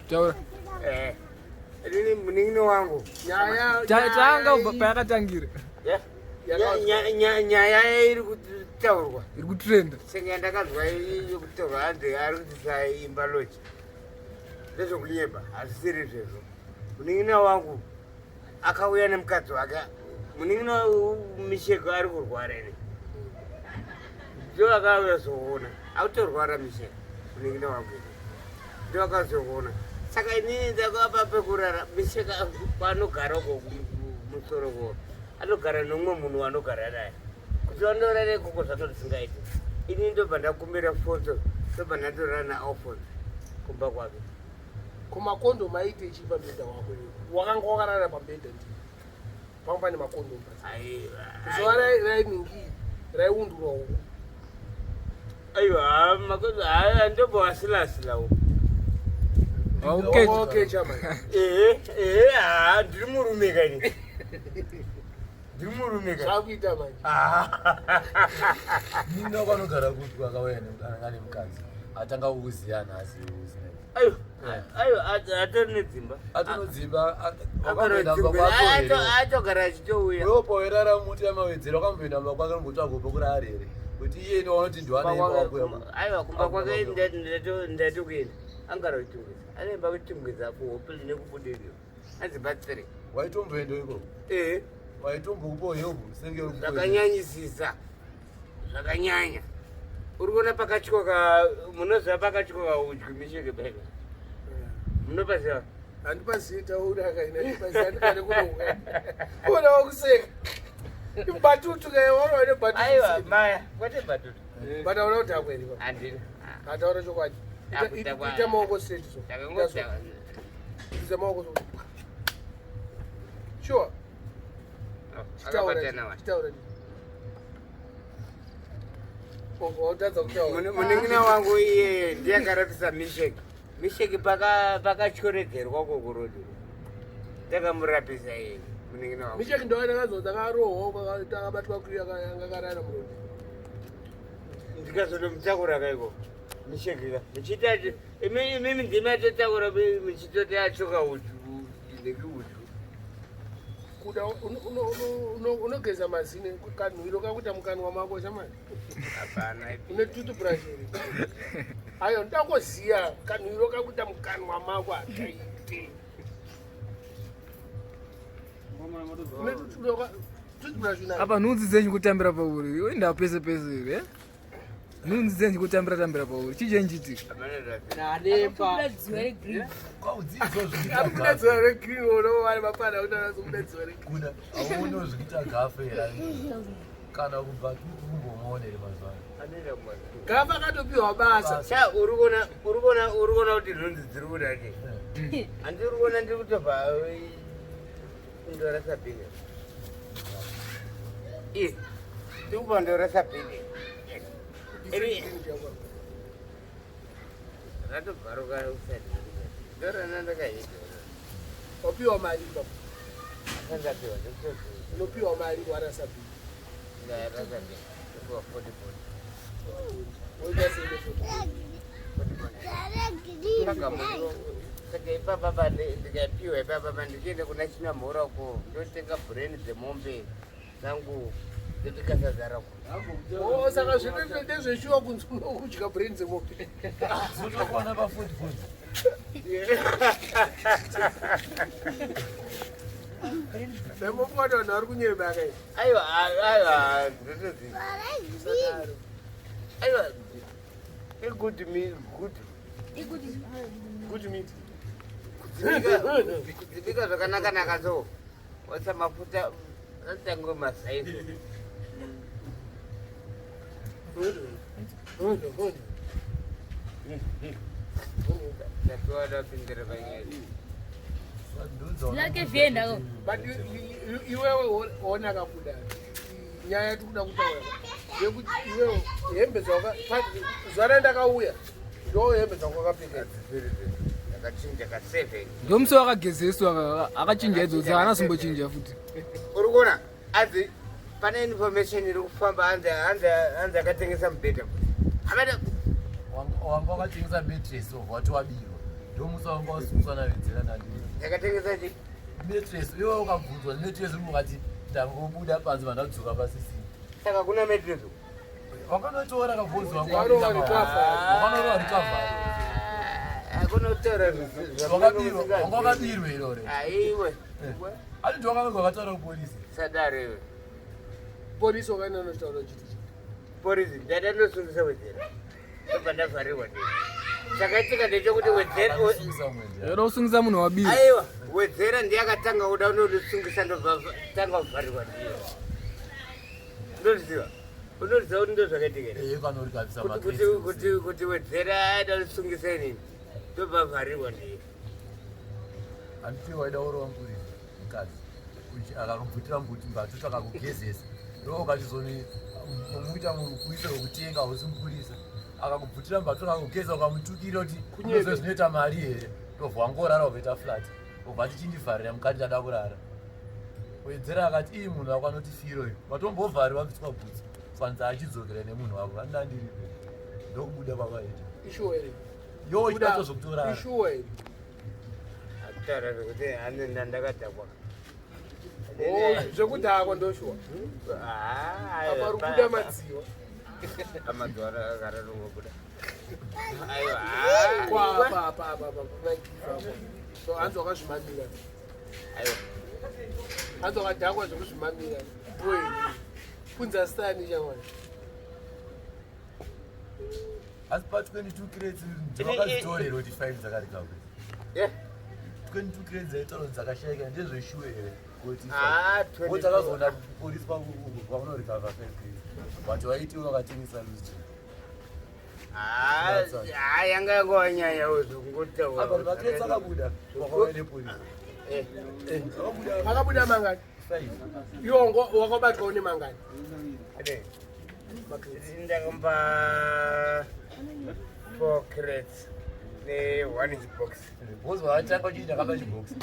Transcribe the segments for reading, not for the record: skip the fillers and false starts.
Taura. Eh. Ini munin'ina wangu. Nyaya Tanga kubva payakatangira. Yeah. Nyaya iri kutaurwa. Iri kutrenda. Senge yandakazwa yekutaurwa hanzi ari kuti saimba loji. Ndezvekunyeba, hazvisiri izvezvo. Munin'ina wangu akauya nemukadzi wake. Munin'ina Misheko ari kurwara ere. Ndio akauya zoona. Akutorwara Misheko. Munin'ina wangu. Ndio akazoona. Saka inini ndakapa pekurara Misheko kwaanogara uko kumusoro ko. Anogara nomumwe munhu waanogara naye. Kuti vandorara ikoko zvacho zvisingaiti. Ini ndobva ndakumbira foto, ndobva ndatorara naAlphonse kumba kwake. Ko makondomu aite chii pamubhedha wako iwe? Wakanga wakarara pamubhedha ndiye. Panga pane makondomu pasi. Aiwa. Zuva rainingi raiundurwa uko. Aiwa, makondomu haya ndobva wasilasila uko. Okay. Okay, chairman. Ehe, ehe, haa, ndiri murume kani. Ndiri murume kani. Zvakuita manje. Nina kwanogara kuti kwakauya anga nemukadzi atanga kukuziya nhasi usina. Aiwa, aiwa, atori nedzimba. Atinodzimba wakamboenda mumba kwako here? Atogara achitouya. Iwe pawairara muti yamawedzera wakamboenda mumba kwake nombotsvaga pokurara here? Kuti iye ndiye wanoti ndiwane imba wako yako. Aiwa, kumba kwake ndatokuenda. Angara kuchitungwiza. Anoimba kuchitungwiza kuhope nekubudiriro. Anzi batsire. Waitomboenda ikoko? Eh. Waitombokupawo help senge uri kukuenda. Zvakanyanyisisa. Zvakanyanya. Uri kuona pakatyoka, munoziva pakatyoka udyu misheke bheka. Munopaziva? Handipazivi taura kaina handipazivi handikane kunoka. Ona wakuseka. Batutu kai waona ne batutu. Aiwa, maya, kwete batutu. But auna kudhakwa here baba? Handina. Ataura chokwadi. Ita maoko straight so. Ndakangodhakwa. Ita maoko so. Sure. Akabatana wa. Chitaura. Watadza kutaura. Munin'ina wangu iye ndiye akarapisa Misheki. Misheki pakatyoredzerwa kokurodi. Takamurapisa iye munin'ina wangu. Misheki ndo akazonzi akarohwa akabatwa kuya anga akarara muroad. Ndikazotomutakura kaiko. Misheki ka. Muchiita imimi ndimi atotakura muchitoti atyoka udyu ndeki udyu. Kuda unogeza mazino kanhuwiro kakuita mukanwa mako shamani. Hapana. Une toothbrush here? Ayo ndangoziya kanhuwiro kakuita mukanwa mako hakaite. Une toothbrush unayo? Apa nhunzi dzenyu kutambira pauri. Oenda pese pese here? Eh? Nhunzi dzenyu kutambira tambira pauri. Chii chenchiitika? Nanepa. Kwaudzidzo zvikuita Akuda gafe. dziwa regreen uno vari mapana kuti anazokuda dziwa regreen. Kuda auone zvikuita gafe here. Kana kubva kumbomuona here mazuva ano. Anoenda kumba. Gafa akatopiwa basa. Sha uri kuona uri kuona uri kuona kuti nhunzi dziri kuda che. Handi uri kuona ndiri kutobva ndorasa bhini. Ih, ndiri kubva ndorasa bhini. Iri ratobvaruka usati. Ndorana ndakaita. Wapiwa mari baba. Asandapiwa ndikutoziva. Unopiwa mari warasa bhini. Ndarasa bhini. Ndikuwa 40 40. Woita sei nefoto? Saka ipapa pa ndikapiwa ipapa pa ndichienda kuna Chinamhora uko ndotenga bhureni dzemombe dzangu ndobika sadza rako. Oh, saka zvino ndezveshuwa kunzi unodya brain dzemombe. Zvinotokwana pa 40 40. Ndambofunga kuti vanhu vari kunyeba kai. Aiwa, aiwa, ndotoziva. Sadaro. Aiwa, igood me, good. Good meat. Kudzibika zvakanaka naka so. Wasa mafuta atange masaizo. Tapiwa dapindira panyaya. Lake vienda ko. But iwewe ona kabuda. Nyaya yatikuda kutaura yekuti iwewe hembe dzawaka zuva randakauya ndo hembe dzangu wakapfeka. Ndakachinja ka 7. Ndomusi wakagezeswa akachinja idzodzo haana zombochinja futi. Uri kuona anzi pane information iri kufamba anzi anzi anzi akatengesa mubhedha. Havada Wanga wakatengesa mattress wati wabirwa. Ndomusi wanga wasungiswa naVedzera nandii. Ndakatengesa chi? Mattress, iwe ukabvunzwa mattress ukati ndangobuda panze vandadzoka pasisina. Saka kuna mattress uko? Wakanotora kabvunzi wangu Wakarova recovery. Wakanorowa recovery. Akunotaura Wakabirwa, wanga wakabirwa irore. Aiwe. Ati ndiwakange wakataura kupolisi. Sadaro iwe. Polisi wakaenda nochitaura chiti chii? Polisi ndaida ndosungisa Wedzera. Ndobva ndavharirwa ndini. Chakaitika ndechekuti Wedzera Akasungisa mwenje. Yoda kusungisa munhu wabiri. Aiwa, Wedzera ndiye akatanga kuda unondisungisa ndobva tanga kuvharirwa ndiye. Ndozviziva. Unoziva kuti ndozvakaitika here? Eh, kanorikabisa Kuti kuti kuti kuti Wedzera aida kundisungisa inini. Ndobva vharirwa ndiye. Handiti waida urova mupurisa mukadzi akakubvutira mbuti mbatutu akakugezesa ndo ukachizoni umuita mukuisa wekutenga hausi mupurisa akakubvutira mbatutu akakugeza ukamutukira kuti kunyeze zvinoita mari here ndobva wangorara ukaita flat ubva tichindivharira mukati ndada kurara Wedzera akati ii munhu wako anoti firo iyo watombovharirwa bviswa bhutsu kwanzi achidzokera nemunhu wako andida ndiripo ndokubuda kwakaita Ishuwa here? yo chitato zvokutorara Ishuwa here? Akutaura zvekuti hanzi ndandakadhakwa. Oh, zvekudhakwa ndoshuwa. Ah, Apa uri kuda madziwa. Amadziwa akararungobuda. Aiwa. Kwa apa apa apa apa apa. So hanzi wakazvimamira. Aiwa. Hanzi wakadhakwa zvekuzvimamira. Boy. Kunza stani chamwana. Asi pa 22 crates ndivakadzitorera kuti 5 dzakarikabwe. Yeah. 22 crates dzaitaura kuti dzakashaika ndezveshuwe here kuti Ah, 22. takazoona kupolisi kwakunorikava 5 crates but waiti wakatengesa loose. Ah, ah, yanga yangova nyaya zvokungotaura. Apa macrates akabuda kwakauya nepolisi. Eh, Eh, akabuda Akabuda mangani? 5. Iwe wakabatwa une mangani? eh. Macrates. Ndakamupa 4 crates ne 1 inch box. Because vakatanga uchiti ndakaba chibhokisi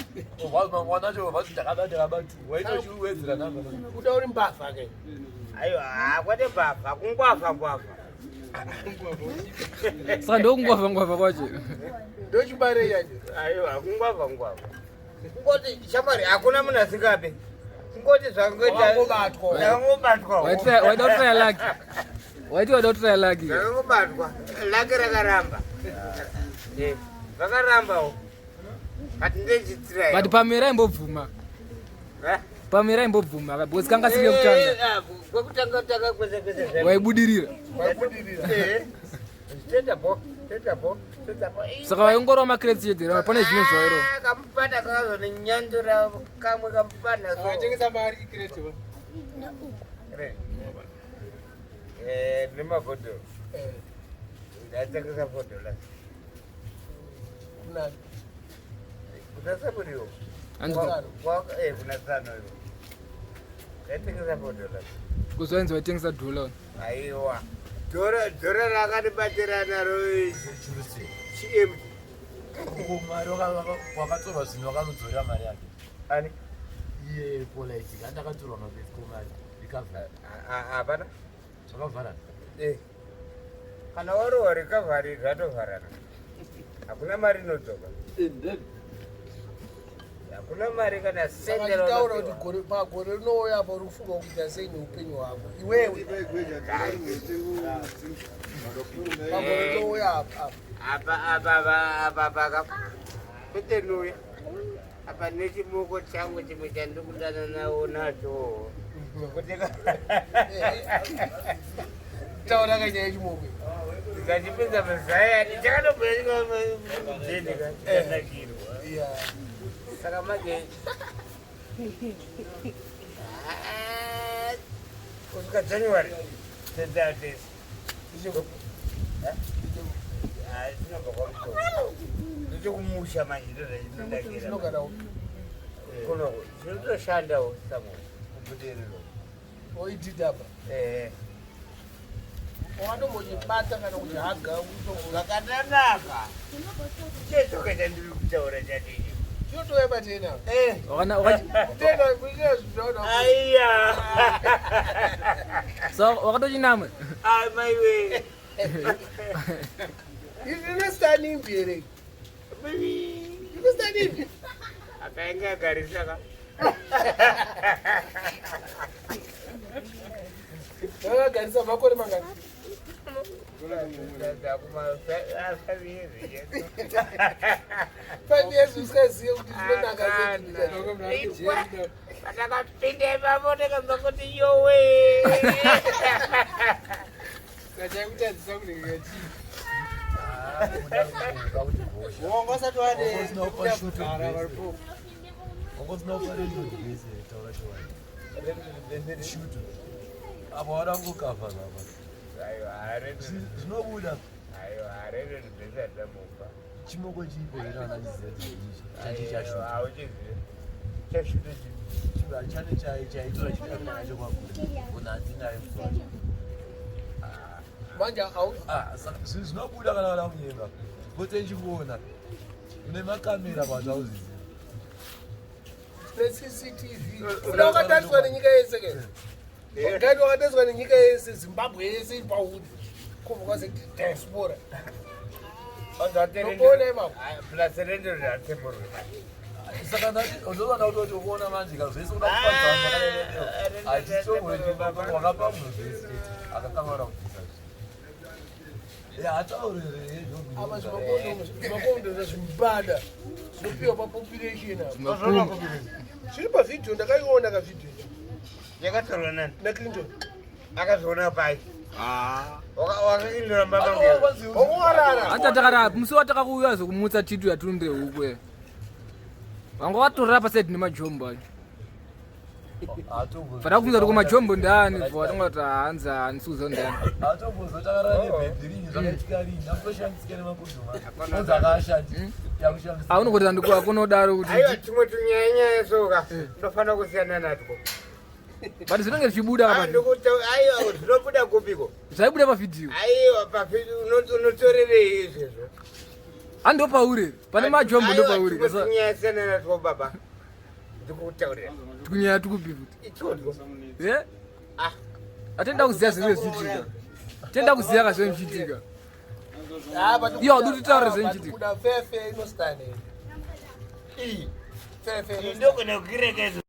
mangwana acho vati ndakaba ndakaba two waita uchiwedzera namba. Kuda uri mbavha ke. Aiwa, ah, kwete mbavha, kungwavha ngwavha. Saka ndokungwavha ngwavha kwacho. Ndochibare yacho. Aiwa, kungwavha ngwavha. Kungoti shamwari hakuna munhu asingabe. Kungoti zvangoita Wakangobatwa. Ndakangobatwa. Waita waida kutraya lucky. Waiti waida kutraya lucky. Ndakangobatwa. Lake rakaramba. Eh, vakarambawo. But ndechitira. But pamera imbobvuma. Eh? Pamera imbobvuma because kanga siri yekutanga. Kwekutanga tanga kwese kwese zve. Waibudirira. Waibudirira. Eh. Tenda bo, tenda bo, tenda bo. Eh, Saka waingorova macrates chete here pane zvimwe zvawairova. Ah, kamupanda kakazondinyandura kamwe kamupanda so. Akatengesa mari icrate wa. Re. Eh, nemabhodhoro. Eh, Ndatengesa $4. kunani? Kuna saburiwo. Hanzi Eh, kuna tsano iwo. Ndatengesa $4. kuzwainzi waitengesa dhola. Aiwa. Dhora dhora rakatibatira naro Chiruse. chiempty. Uko mari wakatorwa zvinhu wakanodzorera mari yake. Ani? Iye polite kandi akatorwa mapesi komari recovery. Hapana. Zvakavharana. Eh. Kana warohwa recovery zvatovharana. Hakuna mari inodzoka. Hakuna mari kana Saka sende chitaura kuti raunopiwa. gore pagore rinouya apa uri kufunga kuita sei neupenyu hwako. Iwewe pagore rinouya apa apa. Apa apa apa apa apa apa. Kwete nuya. Apa nechimoko changu chimwe chandikudana nawo nacho. Kuti Taura kanyaya yechimoko. ndikachipinza mazaya chakatobva chanakirwa. Yeah. Saka manje Ah, kusvika January tedzaatesi. Tinobva kwaMutoko. Ndochokumusha manje ndozvachinonakira. Chinogara upi? Kunoko tinotoshandawo samwe kubudiriro. Oidhidhaba. Eh. Wakatombochibata kana kuti haga Zvakanaka. Chechoka chandiri kutaura chadii. chinotouya patena. Eh. Wakana wakachi Tena kuita zvinoda. Aiya. so wakatochinama. Ai maiwe. Izvi rine stani imbi here? Inostanini? Akainge agarisa ka. Vakagarisa makore mangani? 5 years usingazive kuti zvinonaka sei. Patakapinda ipapo ndakabva kuti yowe. Kachakutadzisa kunenge kachii. Wanga usati wade apa wada kungokavha apa zvinobuda chimoko chipo here ana chichachane chaitora chinacho kwakure kuna handinaye musi wacho. Manje zvinhu zvinobuda kana vada kunyenga pote ndichikuona une makamera vanhu auziziva. NeCCTV uda wakatariswa nenyika yese ke gaiti, wakatariswa nenyika yese, Zimbabwe yese iri pauri kubva kwase diaspora. Ndokuona ipapo. Saka ndati ndozvanda kutoti ukuona manje ka zvese kuda kupanza hachitombori wakapa munhu zvese chete akakamara kubvisa hataurere. Apa zvimakondoza zvimbada zvinopiwa papopulation apa zviri pavhidhiyo, ndakaiona kavhidhiyo. Yakatorwa nani? NaClinton. Akazviona pai? Wakaindora mbaba. Wakuwarara. Hata musi watakakuuya zokumutsa titu yatunde huku vanga vatorera pasaidi nemajombo acho. Fada kubvunza kuti kumajombo ndani, bva watonga kuti hanzi handisi ndani. Atombozotakarara nebhebhi rini, zvakaitika rini, amutoshandisike nemakondomu onzi akaashandi yakushandisa. Aunokoti akunodaro kuti Aiwa, tumwe tunyaya soka ndofanira kusiyana natwo. But zvinenge zvichibuda Ah, aiwa, zvinobuda kupiko? Zvaibuda pavhidhiyo. Aiwa, unotorerei izvezvo? Hando pauri pane majombo, ndo pauri. Tumwe tunyaya siyana natwo baba, ndikutaurira. Tikunyaya tukupi futi? Itwotwo. Eh? Ah. Atenda kuziva zvinenge zvichiitika, tenda kuziva ka zvinenge zvichiitika. Iyo haudi kutaura zvinoitika. Kuda fefe inostane iyi fefe. Ndogona kukirekeza.